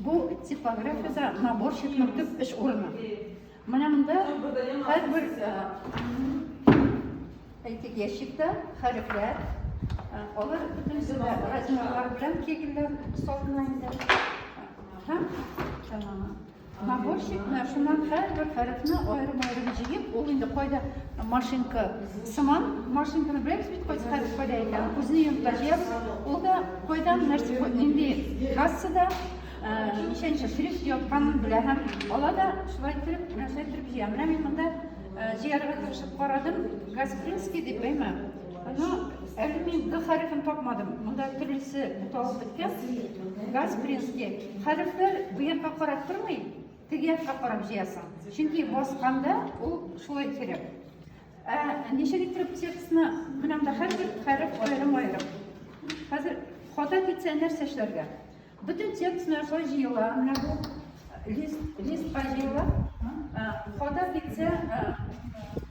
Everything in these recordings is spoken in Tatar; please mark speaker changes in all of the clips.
Speaker 1: Бу типографиядә наборщикның төп эш урыны. Менә монда һәрбер әйтик ящикта хәрефләр, алар бөтенесе дә размерлар белән кегельләр салына инде. Һәм наборщик менә шуннан һәрбер хәрефне аерым-аерым җыеп, ул инде кайда машинка сыман, машинканы беләбез бит, кайсы хәреф кайда икән, күзне йомып та җыябыз. Ул да кайдан нәрсә, нинди кассада ничәнче шрифт ятканын белә һәм ала да шулай иттереп, менә шулай иттереп җыя. Менә мин монда җыярга тырышып карадым, Гаспринский дип, әйме? Но әле мин Г хәрефен тапмадым. Монда төрлесе буталып беткән. Гаспринский. Хәрефләр бу якка карап тормый, теге якка карап җыясың. Чөнки басканда ул шулай кирәк. Ә ничек иттереп текстны менә монда һәрбер хәреф аерым-аерым. Хәзер хата китсә нәрсә эшләргә? Бөтен текст менә шулай җыела. Менә бу лист, листка җыела. Хата китсә,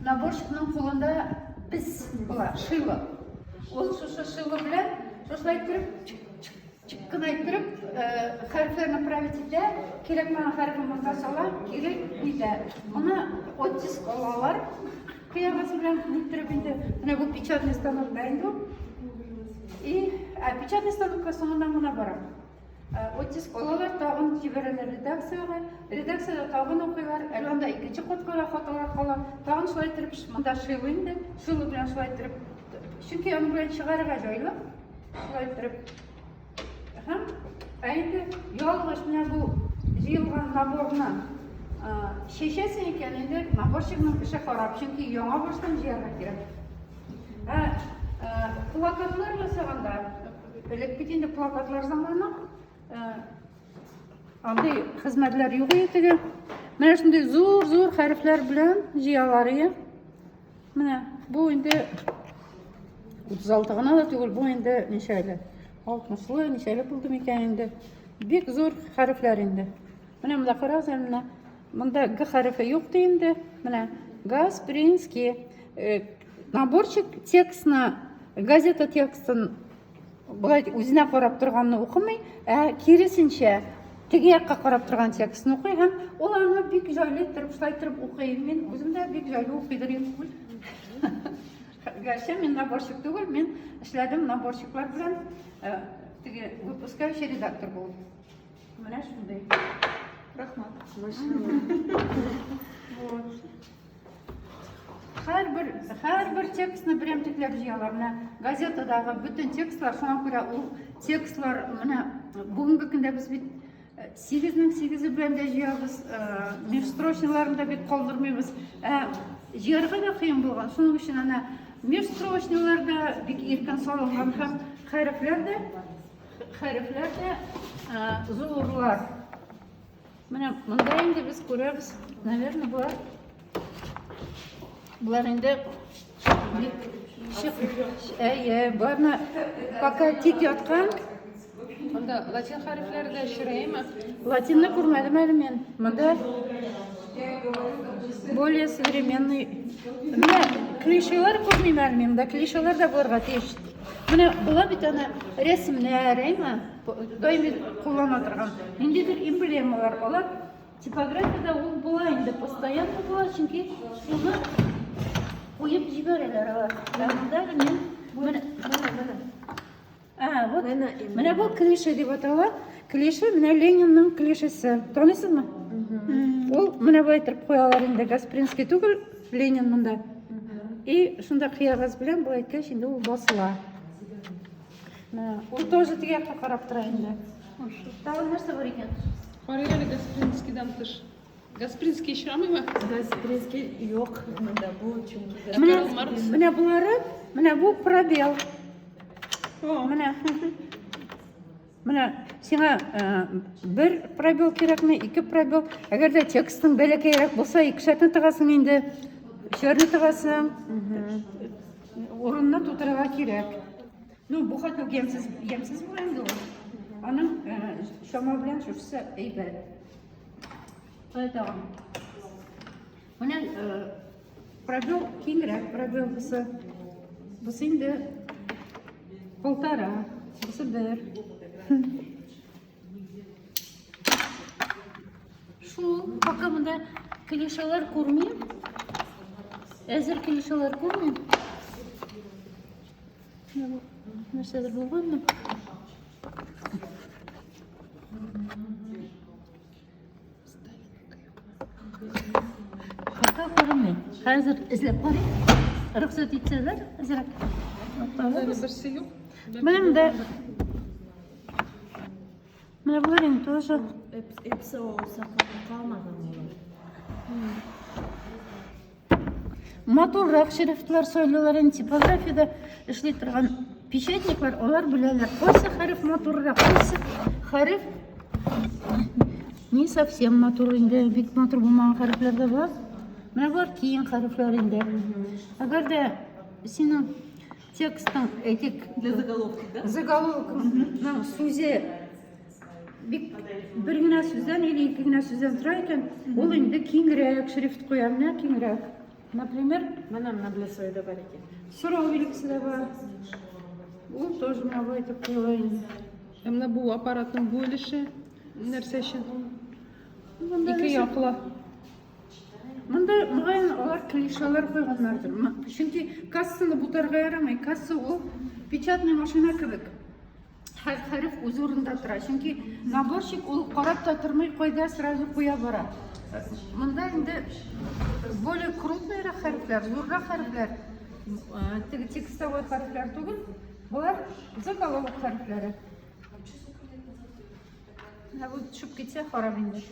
Speaker 1: наборщикның кулында без була, шило. Ул шушы шило белән шушылай иттереп чик кына иттереп хәрефләрне править итә, кирәкмәгән хәрефен монда сала, кире нитә. Моны оттиск алалар. Кыягасы белән ниттереп инде. Менә бу печатный станокта инде ул. И, ә печатный станокка соңыннан гына бара. Оттиск алалар, тагын җибәрәләр редакциягә. Редакциядә тагын укыйлар. Әле анда икенче катка да хаталар кала. Тагын шулай иттереп, монда шило инде. Шило белән шулай иттереп. Чөнки аның белән чыгарырга җайлы. Шулай иттереп. Һәм ә инде ялгыш менә бу җыелган наборны чәчәсең икән, инде наборщикның эше харап, чөнки яңа баштан җыярга кирәк. Ә плакатлар ясаганда, элек бит инде плакатлар заманы, андый хезмәтләр юк иде теге. Менә шундый зур-зур хәрефләр белән җыялар иде. Менә бу инде 36 гына да түгел, бу инде ничә әле? 60-лы, ничәле булды микән инде? Бик зур хәрефләр инде. Менә монда карагыз әле менә. Монда Г хәрефе юк ди инде. Менә Гаспринский. Э, наборчик текстны, газета текстын болай үзенә карап торганны укымый, ә киресенчә теге якка карап торган текстны укый һәм ул аны бик җайлы иттереп шулай иттереп укый. Мин үзем дә бик җайлы укыйдыр идем. Гәрчә мин наборщик түгел, мин эшләдем наборщиклар белән, э, теге выпускающий редактор булып. Менә шундый.
Speaker 2: Рәхмәт.
Speaker 1: Вот. Һәрбер һәрбер текстны берәмтекләп җыялар. Менә газетадагы бөтен текстлар, шуңа күрә ул текстлар менә бүгенге көндә без бит э, сигезнең сигезе белән дә җыябыз, э, межстрочныйларын да бит калдырмыйбыз. Ә җыярга да кыен булган. Шуның өчен әнә межстрочныйлар да бик иркен салынган һәм хәрефләр дә хәрефләр дә э, зурлар. Менә монда инде без күрәбез, наверное, болар болар инде бик чык әйе, боларны пока тик яткан.
Speaker 2: Монда латин хәрефләре дә очрыймы?
Speaker 1: Латинны күрмәдем әле мин. Монда более современный. Менә клишелар күрмим әле мин. Монда клишелар да булырга тиеш. Менә була бит аны рәсемнәр, әйме? Даими куллана торган ниндидер эмблемалар. Алар типографиядә ул була инде, постоянно була, чөнки шуны куеп җибәрәләр алар. Ә монда әле мин менә
Speaker 2: Менә, менә.
Speaker 1: А, вот.
Speaker 2: Менә
Speaker 1: Менә бу клише дип атала. Клише менә Ленинның клишесе. Таныйсызмы? Ул менә болай итеп куялар инде. Гаспринский түгел, Ленин монда. И шунда кыягаз белән болай иткәч инде ул басыла. Менә ул тоже теге якка карап тора инде. Тагын нәрсә бар икән?
Speaker 2: Карыйк әле Гаспринскийдан тыш. Гаспринский очрамыймы?
Speaker 3: Гаспринский юк монда бу чөнки
Speaker 1: Менә
Speaker 2: Карл Маркс.
Speaker 1: менә болары, менә бу пробел. Менә. Менә сиңа э, бер пробел кирәкме, ике пробел. Әгәр дә текстың бәләкәйрәк булса, икешәрне тыгасың инде, өчәрне тыгасың. Урынны тутырырга кирәк. Ну, бу хәтле үк ямьсез, ямьсез була инде ул. Аның э, чама белән шушысы әйбәт. Кая тагын? Менә э, пробел киңрәк пробел бусы. Бусы инде полтора, бусы бер. Шул, пока монда клишелар күрмим. Әзер клишелар күрмим. Нәрсәдер булганмы? Пока күренми. Хәзер эзләп карыйк. Рөхсәт итсәләр, әзрәк.
Speaker 2: Әле берсе юк.
Speaker 1: Менә монда. Менә болар инде тоже.
Speaker 3: Эпсе ул сакланып калмаган булыр.
Speaker 1: Матуррак шрифтлар сайлыйлар инде типографиядә эшли торган печатниклар, алар беләләр, кайсы хәреф матуррак, кайсы хәреф не совсем матур инде, бик матур булмаган хәрефләр дә бар. Менә болар киң хәрефләр инде. Әгәр дә синең текстың, әйтик,
Speaker 3: Для заголовка, да?
Speaker 1: Заголовокның сүзе бик бер генә сүздән или ике генә сүздән тора икән, ул инде киңрәк шрифт куя, менә киңрәк. Например,
Speaker 3: Менә менә беләсе дә бар икән.
Speaker 1: Сорау билгесе дә бар. Ул тоже менә болай итеп куела инде.
Speaker 2: Ә менә бу аппаратның бу өлеше нәрсә өчен?
Speaker 1: Монда
Speaker 2: Ике
Speaker 1: нәрсә?
Speaker 2: яклы.
Speaker 1: Монда мөгаен алар клишалар куйганнардыр. Чөнки кассаны бутарга ярамый. Касса ул печатный машина кебек. Һәр хәреф үз урынында тора. Чөнки наборщик ул карап та тормый, кайда сразу куя бара. Монда инде более крупныйрак хәрефләр, зуррак хәрефләр, теге текстовой хәрефләр түгел, болар заголовок хәрефләре. Менә бу төшеп китсә харап инде.